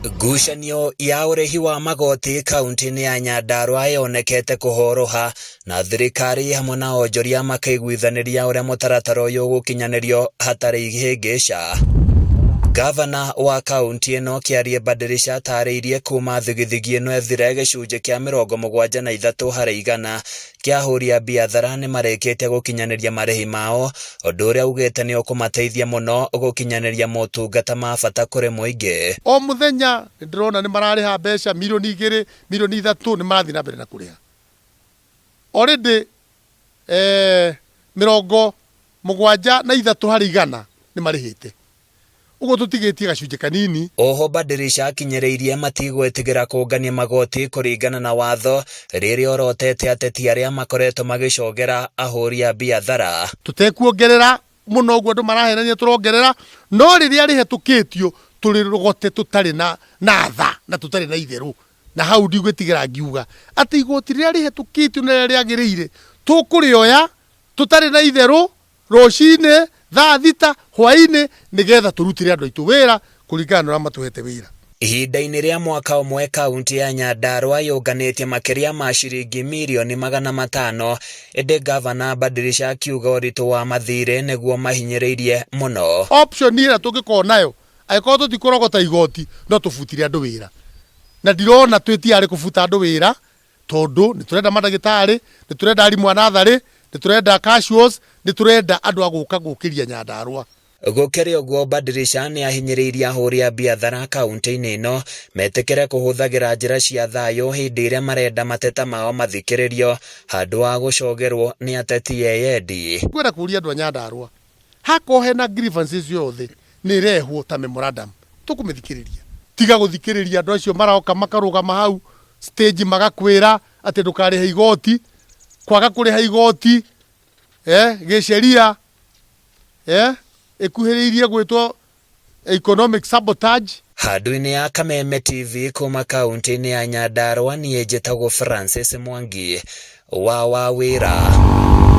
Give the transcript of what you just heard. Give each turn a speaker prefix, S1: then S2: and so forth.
S1: Ngucanio ya ũrĩhi wa magoti kaunti-inĩ ya Nyandarua yonekete kũhoroha na thirikari hamwe na onjoria makaiguithanĩria ũrĩa mũtaratara ũyũ ũgũkinyanĩrio hatarĩ ihĩngĩca. Gavana wa kaunti ĩno Kĩarie Badirisha atarĩirie kuma thigithigi ĩno ĩthire gĩcunjĩ kĩa 73% kĩa ahũri a biathara nĩ marĩkĩtie gũkinyanĩria marĩhi mao, ũndũ ũrĩa augĩte nĩ ũkũmateithia mũno gũkinyanĩria motungata ma bata kũrĩ mũingĩ.
S2: O mũthenya nĩ ndĩrona nĩ mararĩha mbeca mirioni 2, mirioni 3, nĩ marathiĩ na mbere na kũrĩha. Already 73% nĩ marĩhĩte. Ũguo tũtigĩtie gacunjĩ kanini.
S1: Oho Badirisha akinyĩrĩirie matigwĩtigĩra kũngania magoti kũringana na watho rĩrĩa orotete ateti arĩa makoretwo magĩcogera ahũri a biathara.
S2: Tũtekuongerera mũno ũguo andũ marahenania tũrongerera, no rĩrĩa rĩhetũkĩtio tũrĩrogote tũtarĩ na na tha na tũtarĩ na itherũ. Na hau ndigwĩtigĩra ngiuga atĩ igoti rĩrĩa rĩhetũkĩtio na rĩrĩa rĩagĩrĩire tũkũrĩoya tũtarĩ na itherũ rũcinĩ thaa 6 hwainĩ nĩgetha tũrutĩre andũ aitũ wĩra kũringana na ũrĩa matũhete wĩra.
S1: Ihinda-inĩ rĩa mwaka ũmwe kaunti ya Nyandarua yũnganĩtie makĩria ma ciringi mirioni 500 ĩndĩ gavana Badirisha akiuga ũritũ wa mathirĩ nĩguo mahinyĩrĩirie mũno.
S2: Option ĩrĩa tũngĩkorwo nayo angĩkorwo tũtikũrogota igoti no tũbutire andũ wĩra, na ndirona twĩ tayarĩ kũbuta andũ wĩra tondũ nĩ tũrenda mandagĩtarĩ, nĩ tũrenda arimũ a natharĩ, nĩ tũrenda casuals, nĩ tũrenda andũ a gũka gũkĩria Nyandarua.
S1: Gũkĩrĩ ũguo Badirisha nĩ ahinyĩrĩirie ahũri a biathara kaunti-inĩ ĩno metĩkĩre kũhũthagĩra njĩra cia thayũ hĩndĩ ĩrĩa marenda mateta mao mathikĩrĩrio handũ ha gũcogerwo nĩ ateti eyendi.
S2: Ngwenda kũria andũ a Nyandarua hakorwo hena grievances yothe nĩ ĩrehwo ta memorandum tũkũmĩthikĩrĩria. Tiga gũthikĩrĩria andũ acio maroka makarũgama hau stage magakwĩra atĩ ndũkarĩhe igoti, kwaga kũrĩha igoti gĩsheria ĩkuhĩrĩirie gwĩtwo economic sabotage.
S1: Handũ-inĩ ya Kameme TV kuma kaunti-inĩ ya Nyandarua niĩ njĩtagwo Francis Mwangi wa Wawĩra.